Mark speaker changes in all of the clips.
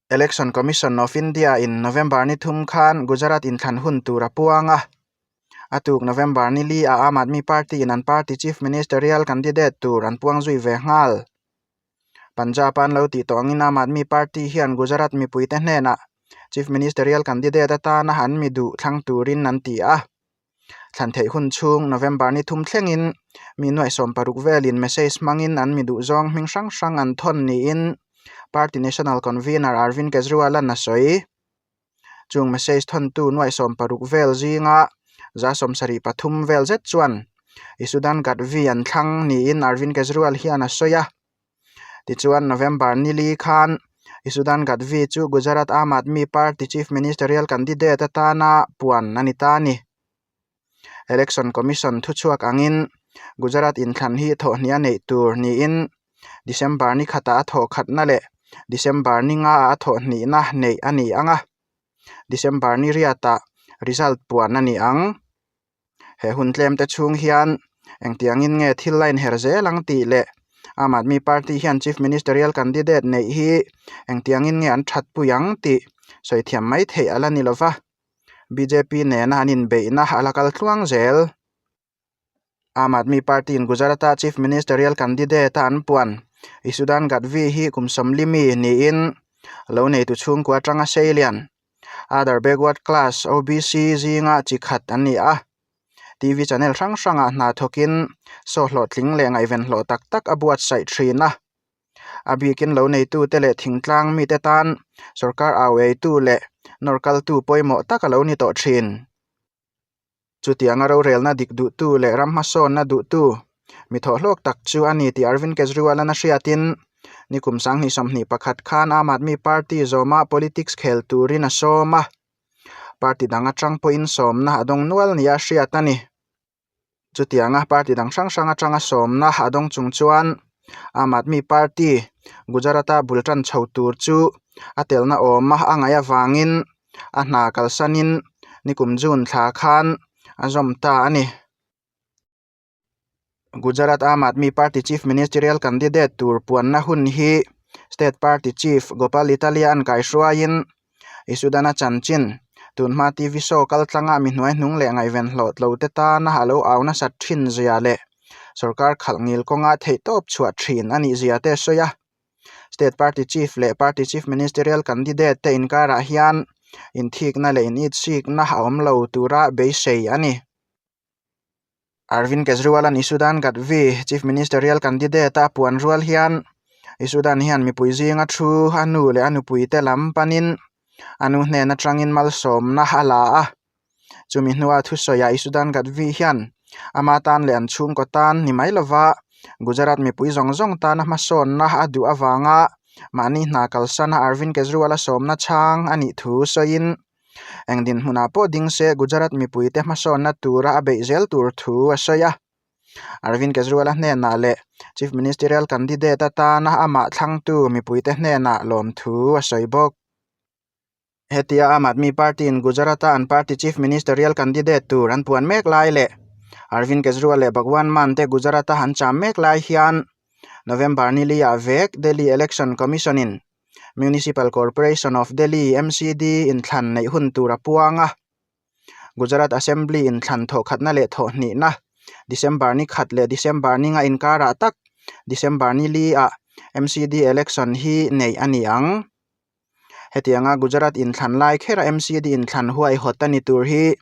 Speaker 1: Election Commission of India in November ni thum khan Gujarat inthlan hun tur a puang a. A tuk November ni li ah Aam Aadmi Party in an party Chief Ministerial candidate tur an puang zui ve nghal. Punjab a an lo tih tawh angin Aam Aadmi Party hian Gujarat mipuite hnenah Chief Ministerial candidate atana an mi duh thlang turin an ti a. Thlan theih hun chhung November ni thum thlengin mi nuaih 60 velin message hmangin an mi duhzawng hming hrang hrang an thawn niin Party National Convener Arvind Kejriwal-a'n a sawi. Chung message thawntu nuaih 60 vel zinga 73 vel zet chuan Isudan Gadhvi an thlang niin Arvind Kejriwal hian a sawi a. Tichuan November ni li khan Isudan Gadhvi chu Gujarat Aam Aadmi Party Chief Ministerial Candidate atana puan a ni ta a ni. Election Commission thuchhuak angin Gujarat inthlan hi thawhhnih a neih tur niin December ni khatah a thawh khatna leh December ni ngaah a thawhhnihna neih a ni ang a, December ni riatah result puan a ni ang. He hun tlem te chhung hian engtiangin nge thil a inher zel ang tih leh Aam Aadmi Party hian Chief Ministerial Candidate neih hi engtiangin nge an thatpui ang tih sawi thiam mai theih a la ni lova, bjp nena an inbeihna a la kal tluang zel. Aam Aadmi Party in Gujarat-a Chief Ministerial Candidate a an puan Isudan Gadhvi hi kum 40 mi niin lo neitu chhungkua atanga seilian. Other Backward Class, OBC, zinga chi khat an ni a. TV channel hrang hrangah hna thawkin saw hlawhtling leh ngaihven hlawh tak tak a buatsaih thin a. A bikin lo neitute leh thingtlang mite tan sorkar au eitu leh nawr kaltu pawimawh tak a lo ni tawh thin. Chutianga rorelna dik duhtu leh ram hmasawnna duhtu mi thawhhlawk tak chu a ni tih Arvind Kejriwal-a'n a hriatin nikum 2021 khan Aam Aadmi Party zawma politics khel turin a sawm a, party dang atang pawhin sawmna a dawng nual nia a hriat a ni. Chutianga party dang hrang hrang atanga sawmna a dawng chung chuan Aam Aadmi Party Gujarat-a bul tan chho tur chu a telna awma a ngaih avangin a hna kalsanin nikum June thla khan a zawm ta a ni. Gujarat Aam Aadmi Party Chief Ministerial Candidate tur puanna hun hi State Party Chief Gopal Italia an kaihruaiin Isudana chanchin tunhma TV show kaltlanga mi hnuaihnung leh ngaihven hlawhtlo te tana a lo au nasat thin zia leh sorkar khalh ngil kawnga theihtawp chhuah thin a nih zia te a sawi a. State Party Chief leh Party Chief Ministerial Candidate te inkarah hian inthikna leh initsikna a awm lo tura beisei a ni. Arvind Kejriwal-a'n Isudan Gadhvi Chief Ministerial Candidate a puan rual hian Isudan hian mipui zinga thu a nu leh a nupuite lam panin a nu hnen atangin malsawmna a la a. Chumi hnua thusawiah Isudan Gadhvi hian ama tan leh an chhungkaw tan ni mai lova Gujarat mipui zawng zawng tana hmasawnna a duh avanga mahni hna kalsana Arvind Kejriwal-a sawmna chhang a nih thu sawiin Eng dinhmunah pawh ding se Gujarat mipuite hmasawnna tura a beih zel tur thu a sawi a. Arvind Kejriwal-a hnenah leh Chief Ministerial Candidate atana amah thlangtu mipuite hnenah lawmthu a sawi bawk. Hetia Aam Aadmi Party-in Gujarat-a an party Chief Ministerial Candidate tur an puan mek lai leh Arvind Kejriwal leh Bhagwan Mann te Gujarat-a an cham mek lai hian November ni li-ah vek Delhi Election Commission-in Municipal Corporation of Delhi, MCD, inthlan neih hun tur a puang a. Gujarat Assembly inthlan thawhkhatna leh thawhhnihna, December ni khat leh December ni nga inkarah tak, December ni li ah MCD election hi neih a ni ang. Hetianga Gujarat inthlan lai khera MCD inthlan huaihawt a ni tur hi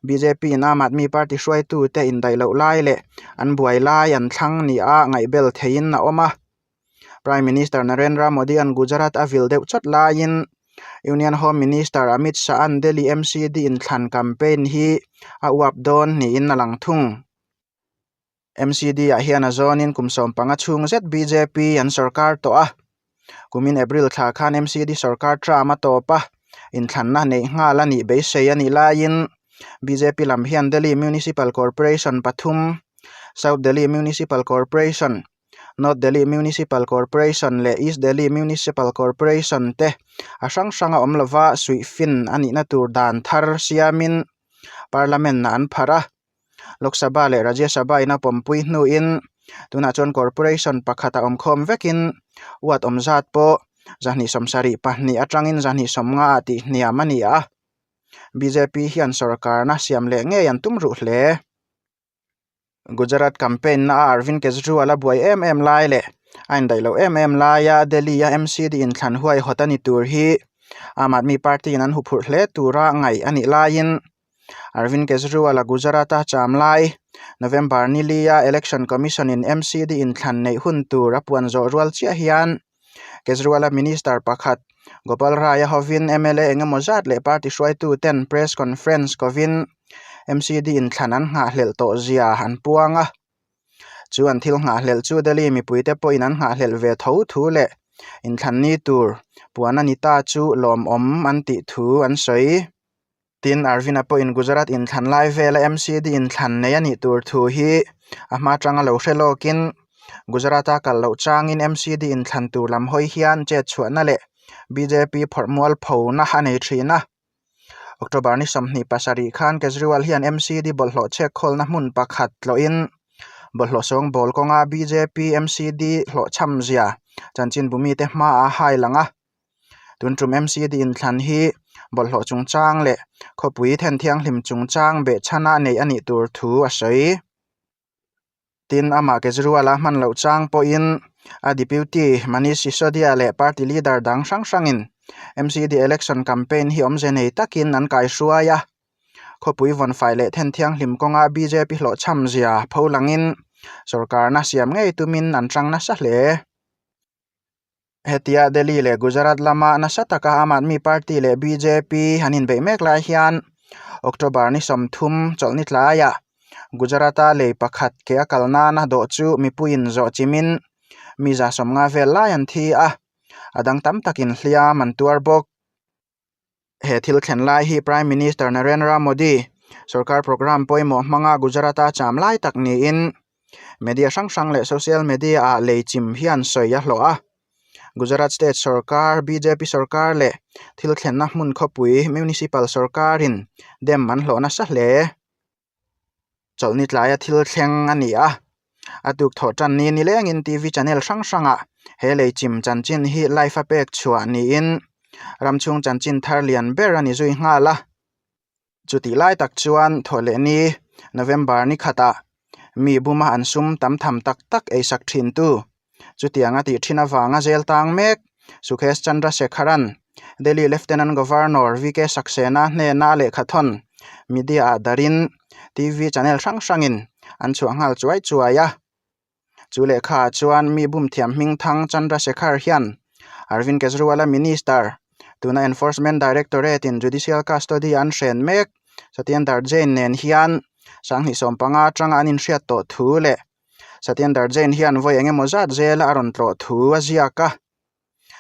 Speaker 1: bjp in Aam Aadmi Party hruaitute indaih loh lai leh an buai lai an thlang nia ngaihbel theihin a awm a. Prime Minister Narendra Modi-a'n Gujarat a vil deuh chawt laiin Union Home Minister Amit Shah-a'n Delhi MCD inthlan campaign hi a uap dawn niin a lang thung. MCD-ah hian a zawnin kum 15 chhung zet bjp an sorkar tawh a. Kumin April thla khan MCD sorkar term a tawp a, inthlanna neih nghal a nih beisei a nih laiin bjp lam hian Delhi Municipal Corporation pathum, South Delhi Municipal Corporation, North Delhi Municipal Corporation leh East Delhi Municipal Corporation te a hrang hranga awm lova suihfin a nihna tur dan thar siamin Parliament ah an pharh a. Lok Sabha leh Rajya Sabha in a pawmpui hnuin tunah chuan Corporation pakhat a awm khawm vekin ward awm zat pawh 272 atangin 250 ah tihhniam a ni a. Bjp hian sorkarna siam leh ngei an tum ruh hle. Gujarat campaign na a Arvind Kejriwal a buai em em lai leh a indaih loh em em laia Delhi a MCD inthlan huaihawt a ni tur hi Aam Aadmi Party in an huphurh hle tura ngaih a nih laiin Arvind Kejriwal a Gujarat a cham lai November ni li a Election Commission in MCD inthlan neih hun tur a puan zawh rual chiah hian Kejriwal a Minister pakhat Gopal Rai a hovin mla engemaw zat leh party hruaitu ten press conference kovin MCD inthlan an nghahhlelh tawh zia an puang a. Chu an thil nghahhlelh chu Delhi mipuite pawhin an nghahhlelh ve tho thu leh inthlan ni tur puan a ni ta chu lawmawm an tih thu an sawi. Tin, Arvind-a pawhin Gujarat inthlan lai vela MCD inthlan nei a nih tur thu hi a hma atanga lo hre lawkin Gujarat-a kal loh changin MCD inthlan tur lam hawi hian chet chhuahna leh bjp phawrh mualphona a nei thin a. October ni 27 khan Kejriwal hian MCD bawlhhlawh chhek khawlna hmun pakhat tlawhin bawlhhlawh sawngbawl kawnga bjp MCD hlawhchham zia chanchinbu mite hmaah a hai lang a. Tun tum MCD inthlan hi bawlhhlawh chungchang leh khawpui then thianghlim chungchang behchhana neih a nih tur thu a sawi. Tin, amah Kejriwal-a hman loh chang pawhin a Deputy Manish Sisodia leh party leader dang hrang hrangin MCD election campaign hi awmze nei takin an kaihruai a. Khawpui vawnfai leh then thianghlim kawnga bjp hlawhchham zia pholangin sorkarna siam ngei tumin an hrang nasa hle. Hetia Delhi leh Gujarat lama nasa taka Aam Aadmi Party leh bjp an inbeih mek lai hian October ni 30 chawlhni tlaiah Gujarat-a lei pakhat ke a kal nana dawh chu mipuiin zawh chimin mi 150 vel lai an thi a, a dang tam takin hliam an tuar bawk. He thil thlen lai hi Prime Minister Narendra Modi sorkar programme pawimawh hmanga Gujarat-a cham lai tak niin media hrang hrang leh social media-ah lei chim hian sawi a hlawh a. Gujarat state sorkar, bjp sorkar leh thil thlenna hmun khawpui municipal sorkarin dem an hlawh nasa hle. Chawlhni tlaia thil thleng a ni a, a tuk thawh tan ni nilengin TV channel hrang hrangah he lei chim chanchin hi live a pek chhuah niin ram chhung chanchin thar lian ber a ni zui nghal a. Chutih lai tak chuan thawhleh ni November ni khatah mi buma an sum tam tham tak tak eisak thintu Chutiang a tih thin avanga zel tang mek Sukhesh Chandra Sekharan, Delhi Lieutenant Governor VK Saxena hnena lehkhathawn media-ah darin TV channel hrang hrangin an chhuah nghal chuai chuai a. Chu lehkhaah chuan mi bum thiam hmingthang Chandra Shekhar hian Arvind Kejriwal-a minister, tuna Enforcement Directorate-in judicial custody an hren mek Satyendar Jain nen hian 2015 atanga an inhriat tawh thu leh Satyendar Jain hian vawi eng emaw zat zela a rawn tlawh thu a ziak a.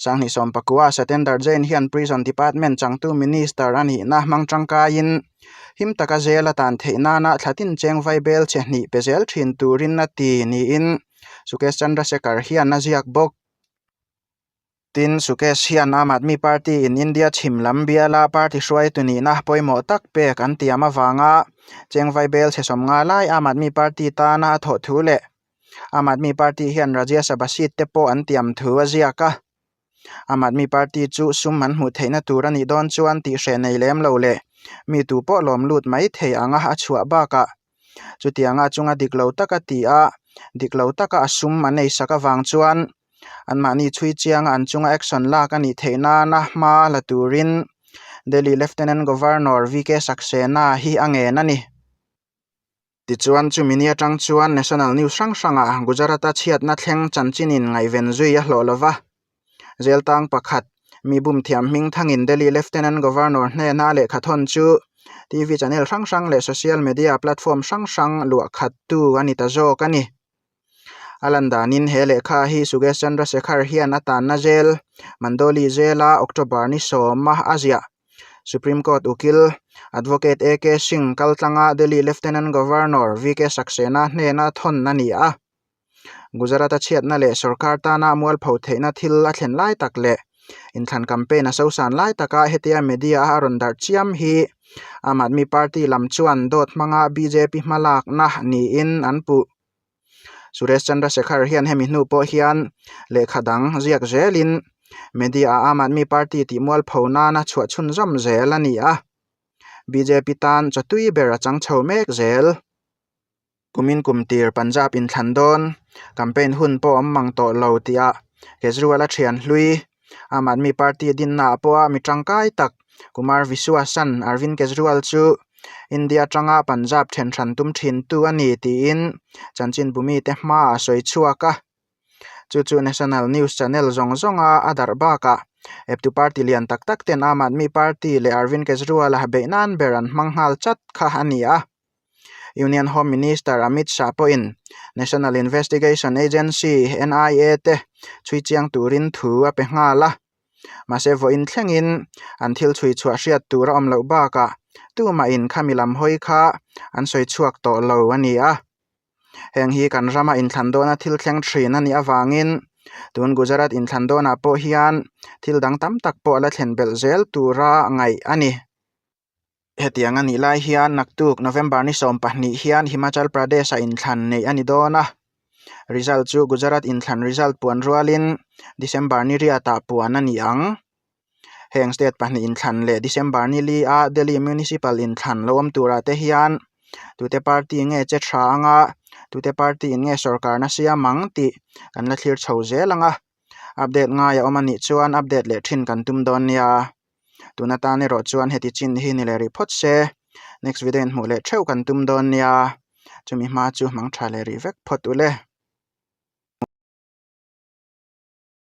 Speaker 1: 2019 Satyendar Jain hian Prison Department changtu Minister a nihna hmang tangkaiin him taka zela tan theih nana thla tin cheng vaibel chhe hnih pe zel thin turin a ti niin Sukesh Chandrasekhar hian a ziak bawk. Tin, Sukesh hian Aam Aadmi Party in India chhim lam biala party hruaitu nihna pawimawh tak pek an tiam avanga cheng vaibel chhe 50 lai Aam Aadmi Party tana a thawh thu leh Aam Aadmi Party hian Rajya Sabha seat te pawh an tiam thu a ziak a. Aam Aadmi Party chu sum an hmuh theihna tur a nih dawn chuan tihhreh nei lem lo leh mi tu pawh lawm lut mai thei anga a chhuah bakah chutianga chunga dik lo taka ti a, dik lo taka a sum an eisak avang chuan Anmahni chhui chianga an chunga action lak a nih theih nana hma la turin Delhi Lieutenant Governor VK Saxena hi a ngen a ni. Tichuan chumi ni atang chuan national news hrang hrangah Gujarat-a chhiatna thleng chanchinin ngaihven zui a hlawh lova. Zel tang pakhat, mi bum thiam hming thangin Delhi Lieutenant Governor hnena lehkhathawn chu TV channel hrang hrang leh social media platform hrang hrang luah khattu a ni ta zawk a ni. A lan danin he lehkha hi Sugesh Chandra Shekhar hian a tanna zel Mandoli zela October ni 10 a a ziah. Supreme Court ukil Advocate AK Singh kaltlanga Delhi Lieutenant Governor VK Saxena hnena thawn a ni a. Gujarat-a chhiatna leh sorkar tana mualpho theihna thil a thlen lai tak leh inthlan campaign a sosan lai taka hetia media a rawn darh chiam hi Aam Aadmi Party lam chuan dawt hmanga bjp hmalakna niin an puh. Suresh Chandra Shekhar hian hemi hnu pawh hian lehkha dang ziak zelin Media ah Aam Aadmi Party tih mualpho nana chhuah chhunzawm zel a ni a. Bjp tan chawtui ber a chang chho mek zel. Kumin kum tir Punjab inthlan dawn campaign hun pawh awm mang tawh lo tihah Kejriwal a thian hlui Aam Aadmi Party dinna ah pawha mi tangkai tak Kumar Vishwasan Arvind Kejriwal chu India atanga Punjab then hran tum thintu a ni tiin chanchinbu mite hmaah a sawi chhuak a. Chu chu National News Channel zawng zawnga a darh bakah eptu party lian tak tak ten Aam Aadmi Party leh Arvind Kejriwal-a beih nan ber an hmang nghal chat kha a ni a. Union Home Minister Amit Shah pawhin National Investigation Agency, NIA, te chhui chiang turin thu a pe nghal a. Mahse vawiin thlengin an thil chhui chhuah hriat tur a awm loh bakah tumahin khami lam hawi kha an sawi chhuak tawh lo a ni a. Heng hi kan rama inthlan dawna thil thleng thin a nih avangin tun Gujarat inthlan dawnah pawh hian thil dang tam tak pawh a la thlen belh zel tura ngaih a ni. Hetiang a nih lai hian naktuk November ni 22 hian Himachal Pradesh-a inthlan neih a ni dawn a. Result chu Gujarat inthlan result puan rualin December ni riatah puan a ni ang. Heng state pahnih inthlan leh December ni li a Delhi Municipal inthlan lo awm turah te hian tute party nge che tha anga tute party in nge sorkarna siam ang tih kan la thlir chho zel ang a. Update ngai a awm a nih chuan update leh thin kan tum dawn nia. Tun atan erawh chuan heti chin hi ni leh rih phawt se. Next video in hmuh leh theuh kan tum dawn nia. Chumi hma chu hmang tha leh rih vek phawt ule.